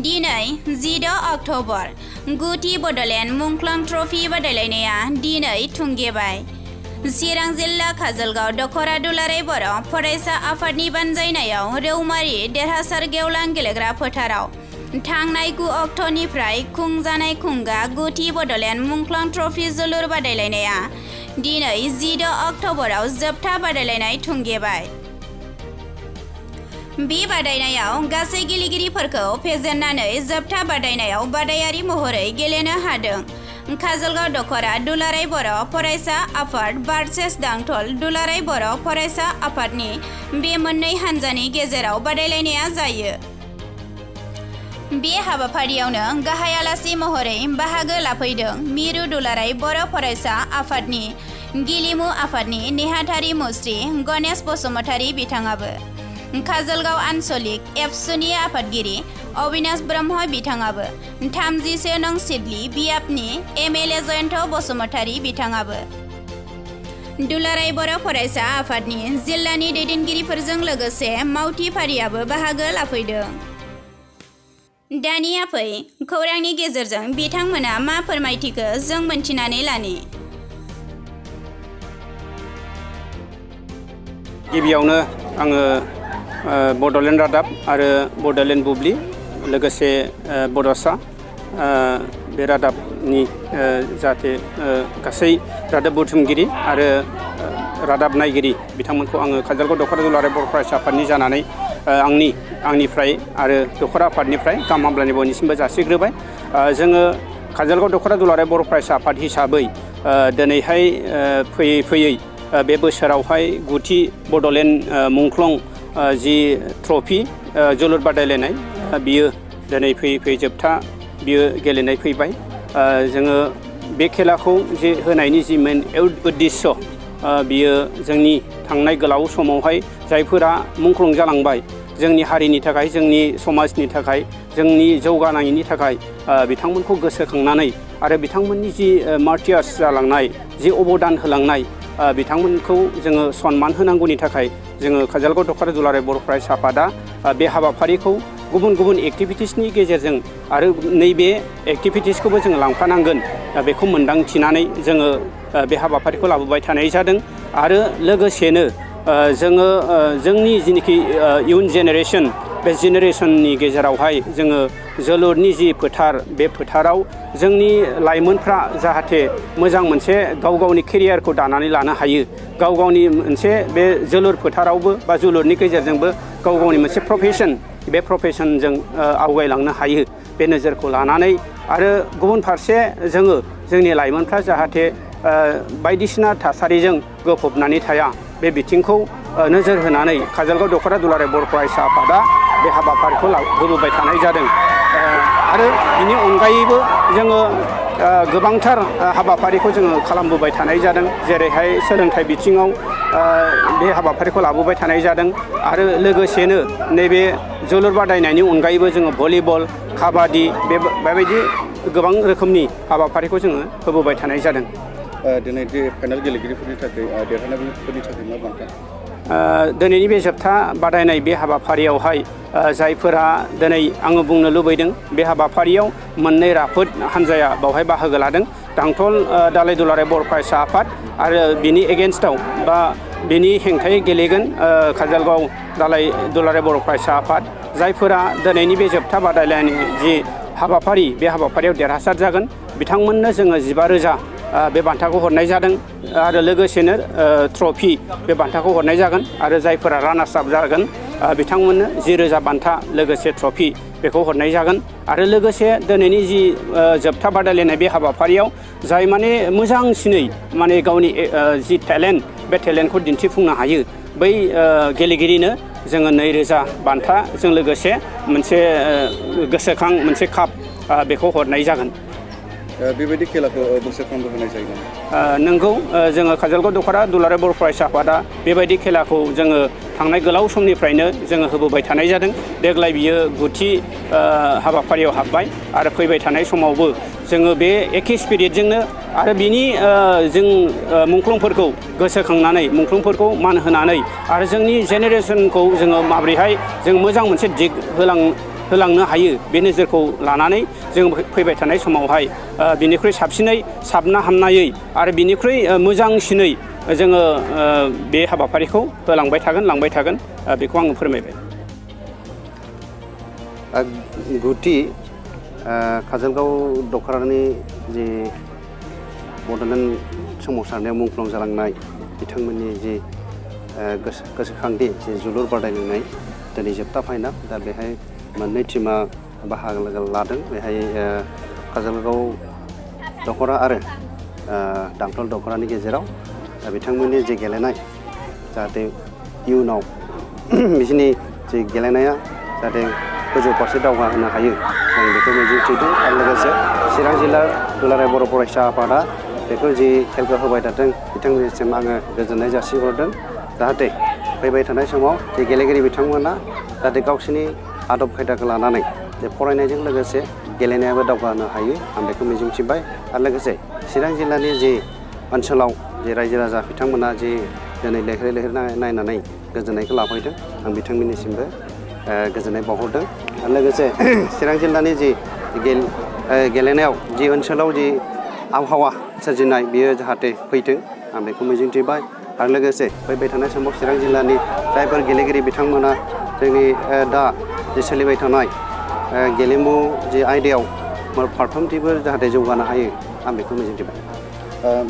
दिनै 10 अक्ट'बर गुथि बड'लेण्ड मुंख्लं ट्रफी बादायलायनाया दिनै थुंगेबाय। चिरां जिल्ला काजलगाव दख'रा दुलाराय बर' फरायसा आफादनि बानजायनायाव रौमारि देरहासार गेवलां गेलेग्रा फोथाराव थांनाय 9 अक्ट'निफ्राय खुंजानाय खुंगा गुथि बड'लेण्ड मुंख्लं ट्रफी जोलुर बादायलायनाया दिनै 10 अक्ट'बराव जोबथा बादायलायनाय थुंगेबाय। बे बादायनायाव गासै गेलेगिरिफोरखौ फेजेननानै जोबथा बादायनायाव बादायारि महरै गेलेनो हादों। काजलगाव दख'रा दुलाराय बर' फरायसा आफाद भार्सेस दांथल दुलाराय बर' फरायसा आफादनि बे मोननै हान्जानि गेजेराव बादायलायनाया जायो। बे हाबाफारियावनो गाहाय आलासि महरै बाहागो लाफैदों मिरु दुलाराय बर' फरायसा आफादनि गेलेमु आफादनि नेहाथारि मुस्रि गणेश बसुमतारी बिथाङाबो। काजलगाव आनसलिक एबसुनि आफादगिरि अबिनाश ब्रह्म बिथाङाबो। 31 नं सिडली बियाबनि एमएलए जयन्त बसुमतारी बिथाङाबो। दुलाराय बर' फरायसा आफादनि जिल्लानि दैदेनगिरिफोरजों लोगोसे मावथि फारियाबो बाहागो लाफैदों। दानिया फै खौरांनि गेजेरजों बिथांमोना मा फोरमायथिखो जों मोनथिनानै लानि। गिबियावनो आङो बड'लेण्ड रादाब आरो बड'लेण्ड बुब्लि लोगोसे बड'सा बे रादाबनि जाहाथे गासै रादाब बुथुमगिरि आरो रादाब नायगिरि बिथांमोनखौ आङो काजलगाव दख'रा दुलाराय बर' फरायसा आफादनि जानानै आंनिफ्राय आरो दख'रा आफादनिफ्राय गाहाम हामलायनाय बयनिसिमबो जासिग्रोबाय। जोङो काजलगाव दख'रा दुलाराय बर' फरायसा आफाद हिसाबै दिनैहाय फैयै फैयै बे बोसोरावहाय गुथि बड'लेण्ड मुंख्लं जि ट्रफि जोलुर बादायलायनाय बियो दिनै फैयै फैयै जोबथा बियो गेलेनाय फैबाय। जोङो बे खेलाखौ जे होनायनि जि मेन उद्देश्य बियो जोंनि थांनाय गोलाव समावहाय जायफोरा मुंख्लं जालांबाय जोंनि हारिनि थाखाय जोंनि समाजनि थाखाय जोंनि जौगानायनि थाखाय बिथांमोनखौ गोसोखांनानै आरो बिथांमोननि जि मार्टियार्स जालांनाय जि अबदान होलांनाय बिथांमोनखौ जोङो सन्मान होनांगौनि थाखाय जोङो काजलगाव दख'रा दुलाराय बर' फरायसा आफादा बे हाबाफारिखौ गुबुन गुबुन एक्टिभिटिसनि गेजेरजों आरो नैबे एक्टिभिटिसखौबो जोङो लांफानांगोन बेखौ मोनदांथिनानै जोङो बे हाबाफारिखौ लाबोबाय थानाय जादों। आरो लोगोसेनो जोङो जोंनि जिनोखि इयुन जेनेरेसन बे जेनेरेसननि गेजेरावहाय जोङो जोलुरनि जि फोथार बे फोथाराव जोंनि लाइमोनफ्रा जाहाथे मोजां मोनसे गाव गावनि केरियारखौ दानानै लानो हायो, गाव गावनि मोनसे बे जोलुर फोथारावबो बा जोलुरनि गेजेरजोंबो गाव गावनि मोनसे प्रफेसन बे प्रफेसनजों आवगायलांनो हायो बे नोजोरखौ लानानै आरो गुबुन फारसे जोङो जोंनि लाइमोनफ्रा जाहाथे बायदिसिना थासारिजों गोफबनानै थाया बे बिथिंखौ नोजोर होनानै काजलगाव दख'रा दुलाराय बर' फरायसा आफादा बे हाबाफारिखौ होबोबाय थानाय जादों। आरो बिनि अनगायैबो जोङो गोबांथार हाबाफारिखौ जोङो खालामबोबाय थानाय जादों। जेरैहाय सोलोंथाइ बिथिङाव बे हाबाफारिखौ लाबोबाय थानाय जादों आरो लोगोसेनो नैबे जोलुर बादायनायनि अनगायैबो जोङो भलिबल काबादि बेबायदि गोबां रोखोमनि हाबाफारिखौ जोङो होबोबाय थानाय जादों। दिनै जे फाइनाल गेलेगिरिफोरनि थाखाय देरहानायफोरनि थाखाय मा बान्था? दिनैनि बे जोबथा बादायनाय बे हाबाफारियावहाय जायफोरा दिनै आङो बुंनो लुबैदों बे हाबाफारियाव मोननै राफोद हान्जाया बावहाय बाहागो लादों। दांथल दालाय दुलाराय बर' फरायसा आफाद आरो बिनि एगेन्स्टआव बा बिनि हेंथायै गेलेगोन काजलगाव दालाय दुलाराय बर' फरायसा आफाद। जायफोरा दिनैनि बे जोबथा बादायलायनाय जि हाबाफारि बे हाबाफारियाव देरहासार जागोन बिथांमोननो जोङो 15,000 बे बान्थाखौ हरनाय जादों आरो लोगोसेनो ट्रफि बे बान्थाखौ हरनाय जागोन आरो जायफोरा रानार्स आप जागोन बिथांमोननो 10,000 बान्था लोगोसे ट्रफि बेखौ हरनाय जागोन। आरो लोगोसे दिनैनि जि जोबथा बादायलायनाय बे हाबाफारियाव जाय माने मोजांसिनै माने गावनि जि टेलेन्ट बे टेलेन्टखौ दिन्थिफुंनो हायो बै गेलेगिरिनो जोङो 2,000 बान्थाजों लोगोसे मोनसे गोसोखां मोनसे काप बेखौ हरनाय जागोन। बेबायदि खेलाखौ बोसोरफ्रोमबो होनाय जायो नामा? नंगौ, जोङो काजलगाव दख'रा दुलाराय बर' फरायसा आफादा बेबायदि खेलाखौ जोङो थांनाय गोलाव समनिफ्रायनो जोङो होबोबाय थानाय जादों। देग्लाय बियो गुथि हाबाफारियाव हाबबाय आरो फैबाय थानाय समावबो जोङो बे एखे स्पिरिटजोंनो आरो बिनि जों मुंख्लंफोरखौ गोसोखांनानै मुंख्लंफोरखौ मान होनानै आरो जोंनि जेनेरेसनखौ जोङो माबोरैहाय जों मोजां मोनसे दिग होलांनो हायो बे नोजोरखौ लानानै जों फैबाय थानाय समावहाय बिनिख्रुइ साबसिनै साबना हामनायै आरो बिनिख्रुइ मोजांसिनै जोङो बे हाबाफारिखौ लांबाय थागोन बेखौ आङो फोरमायबाय। गुथि काजलगाव दखरानि जि बड'लेण्ड सोमावसारनायाव मुंख्लं जालांनाय बिथांमोननि जि गोसोखांथि जि जोलुर बादायलायनाय दिनै जोबथा फाइनाल दा बेहाय मोननै टीमा बाहागो लादों। बेहाय काजलगाव दखरा आरो दांथल दखरानि गेजेराव दा बिथांमोननि जि गेलेनाय जाहाथे इयुनाव बिसोरनि जि गेलेनाया जाहाथे गोजौ फारसे दावगा होनो हायो जों बेखौ मिजिंथिदों आरो लोगोसे चिरां जिल्ला दुलाराय बर' फरायसा आफादा बेखौ जि खेलखौ होबाय थादों बिथांमोननिसिम आङो गोजोननाय जासिहरदों। जाहाथे फैबाय थानाय समाव जे गेलेगिरि बिथांमोना जाहाथे गावसोरनि आदब खायदाखौ लानानै जे फरायनायजों लोगोसे गेलेनायाबो दावगानो हायो आं बेखौ मिजिंथिबाय। आरो लोगोसे चिरां जिल्लानि जि ओनसोलाव जे रायजो राजा बिथांमोना जि दिनै लैहोर लैहोर नायनानै गोजोननायखौ लाफैदों आं बिथांमोननिसिमबो गोजोननाय बावहरदों। आरो लोगोसे चिरां जिल्लानि जि गेलेनायाव जि ओनसोलाव जि आबहावा सोरजिनाय बियो जाहाथे फैथों आं बेखौ मिजिंथिबाय। आरो लोगोसे फैबाय थानाय समाव चिरां जिल्लानि जायफोर गेलेगिरि बिथांमोना जोंनि दा जि सोलिबाय थानाय गेलेमु जि आयदायाव फारफ्रोमथिंबो जाहाथे जौगानो हायो आं बेखौ मिजिंथिबाय।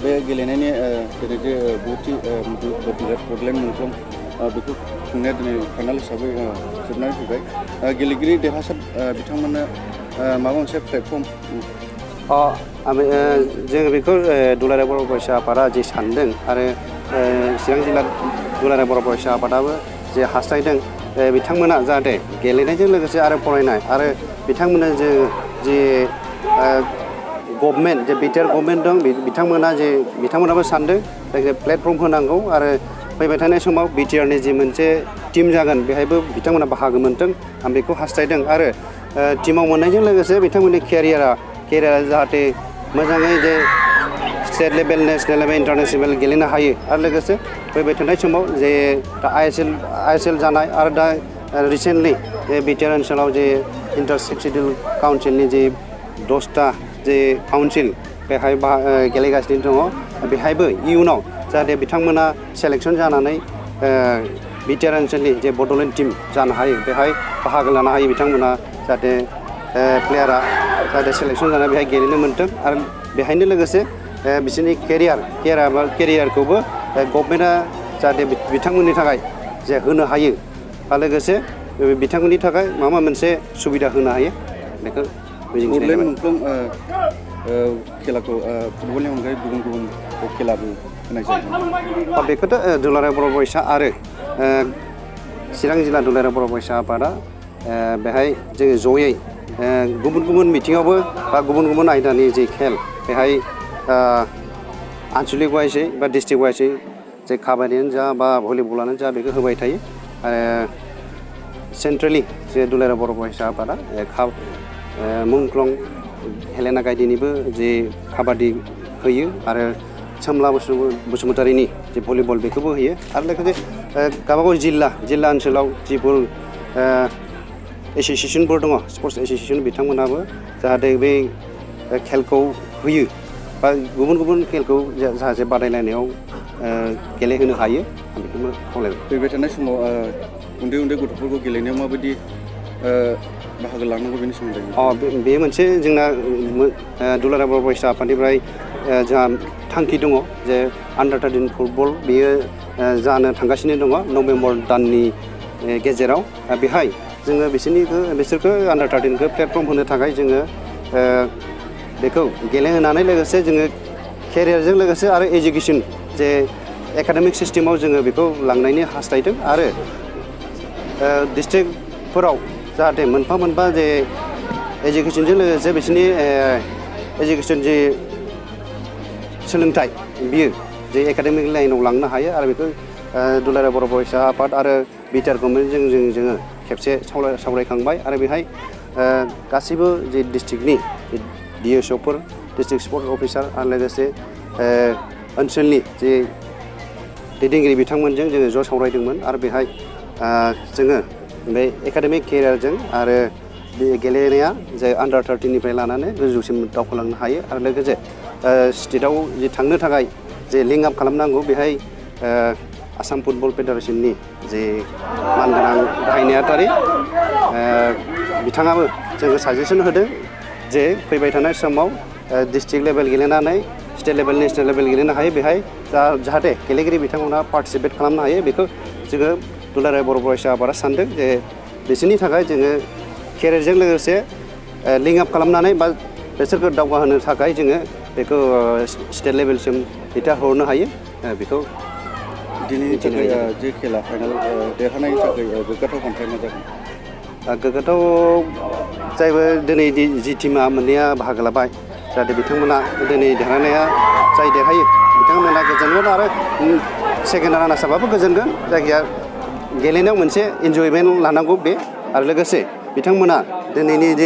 बे गेलेनायनि दिनै जे बड'लेण्ड मुंख्लं बेखौ खुंनाया दिनै फाइनाल हिसाबै जोबनानै फैबाय। गेलेगिरि देरहासार बिथांमोननो माबा मोनसे प्लेटफर्म जोङो बेखौ दुलाराय बर' फरायसा आफादा जि सानदों आरो चिरां जिल्ला दुलाराय बर' फरायसा आफादाबो जे हास्थायदों बिथांमोना जाहाथे गेलेनायजों लोगोसे आरो फरायनाय आरो बिथांमोना जि गभर्नमेन्ट जे बिटिआर गभर्नमेन्ट दं बिथांमोनाबो सानदों जायखिया प्लेटफर्म होनांगौ आरो फैबाय थानाय समाव बिटिआरनि जि मोनसे टिम जागोन बेहायबो बिथांमोना बाहागो मोनथों आं बेखौ हास्थायदों। आरो टिमाव मोननायजों लोगोसे बिथांमोननि केरियारा जाहाथे मोजाङै जे state level national level international गेलेनो हायो। आरो लोगोसे फैबाय थानाय समाव जे दा आइएसएल जानाय आरो दा रिसेन्टलि जे बिटिआर ओनसोलाव जे इन्टार सेक्सुयेल काउन्सिलनि जे 10टा जे काउन्सिल बेहाय गेलेगासिनो दङ बेहायबो इयुनाव जाहाथे बिथांमोना सेलेक्सन जानानै बिटिआर ओनसोलनि जे बड'लेण्ड टिम जानो हायो बेहाय बाहागो लानो हायो बिथांमोना जाहाथे प्लेयारा जाहाथे सेलेक्सन जानानै बेहाय गेलेनो मोनथों। आरो बेहायनो लोगोसे बिसोरनि केरियारखौबो गभर्नमेन्टआ जाहाथे बिथांमोननि थाखाय जे होनो हायो आरो लोगोसे बिथांमोननि थाखाय माबा मोनसे सुबिदा होनो हायो बेखौ मिजिंथिनाय जाबाय। मुंख्लं खेलाखौ फुटबलनि अनगायै गुबुन गुबुन खेलाबो होनाय जायो। बेखौथ' दुलाराय बर' फरायसा आरो चिरां जिल्ला दुलाराय बर' फरायसा आफादा बेहाय जोङो जयै गुबुन गुबुन बिथिङावबो बा गुबुन गुबुन आयदानि जि खेल बेहाय आनसलिक वाइसै बा डिस्ट्रिक्ट वाइसै जे काबादियानो जा बा भलिबलानो जा बेखौ होबाय थायो। सेन्ट्रेलि जे दुलाराय बर' फरायसा आफादा मुंख्लं हेलेना गायदेनिबो जे काबादि होयो आरो सोमला बसुमतारिनि जे भलिबल बेखौबो होयो। आरो लोगोसे गावबागाव जिल्ला ओनसोलाव जिफोर एस'सियेसनफोर दङ स्पर्ट्स एस'सियेसन बिथांमोनहाबो जाहाथे बे खेलखौ होयो बा गुबुन गुबुन खेलखौ जाहाथे बादायलायनायाव गेलेहोनो हायो आं बेखौनो खावलायबाय। फैबाय थानाय समाव उन्दै गथ'फोरखौ गेलेनायाव माबायदि बाहागो लानांगौ बेनि सोमोन्दै बे मोनसे जोंना दुलाराय बर' फरायसा आफादनिफ्राय जोंहा थांखि दङ जे आन्डार 13 फुटबल बेयो जानो थांगासिनो दङ नभेम्बर दाननि गेजेराव। बेहाय जोङो बिसोरखौ आन्डार 13खौ प्लेटफर्म होनो थाखाय जोङो बेखौ गेलेहोनानै लोगोसे जोङो केरियारजों लोगोसे आरो एजुकेसन जे एकाडेमिक सिस्टेमाव जोङो बेखौ लांनायनि हास्थायदों। आरो डिस्ट्रिक्टफोराव जाहाथे मोनफा जे एजुकेसनजों लोगोसे बिसोरनि एजुकेसन जे सोलोंथाइ बियो जे एकाडेमिक लाइनाव लांनो हायो। आरो बेखौ दुलाराय बर' फरायसा आफाद आरो बिटिआर गभर्नमेन्टजों जोङो खेबसे सावरायखांबाय। आरो बेहाय गासैबो जे डिस्ट्रिक्टनि डिएसअफोर डिस्ट्रिक्ट स्पर्ट्स अफिसार आरो लोगोसे ओनसोलनि जे दैदेनगिरि बिथांमोनजों जोङो ज' सावरायदोंमोन। आरो बेहाय जोङो बे एकाडेमिक केरियारजों आरो बे गेलेनाया जे आन्डार 13निफ्राय लानानै गोजौसिम दावखोलांनो हायो आरो लोगोसे स्टेटआव जे थांनो थाखाय जे लिंक आप खालामनांगौ बेहाय आसाम फुटबल फेडारेसननि जे मानगोनां गाहाय नेहाथारि बिथाङाबो जोंनो साजेसन होदों जे फैबाय थानाय समाव डिस्ट्रिक्ट लेभेल गेलेनानै स्टेट लेभेल नेसनेल लेभेल गेलेनो हायो बेहाय जाहाथे गेलेगिरि बिथांमोना पार्टिसिपेट खालामनो हायो बेखौ जोङो दुलाराय बर' फरायसा आफादा सानदों जे बिसोरनि थाखाय जोङो केरियारजों लोगोसे लिंक आप खालामनानै बा बिसोरखौ दावगाहोनो थाखाय जोङो बेखौ स्टेट लेभेलसिम दैथायहरनो हायो बेखौ दिनैनि थाखाय जे खेला फाइनाल देरहानायनि थाखाय गोग्गाथाव बान्थाया मा जागोन? गोग्गाथाव जायबो दिनै जि टिमा मोननैया बाहागो लाबाय जाहाथे बिथांमोना दिनै देरहानाया जाय देरहायो बिथांमोना गोजोनगोन आरो सेकेन्ड रानार्स आपआबो गोजोनगोन जायगाया गेलेनायाव मोनसे इन्जयमेन्ट लानांगौ बे आरो लोगोसे बिथांमोना दिनैनि जे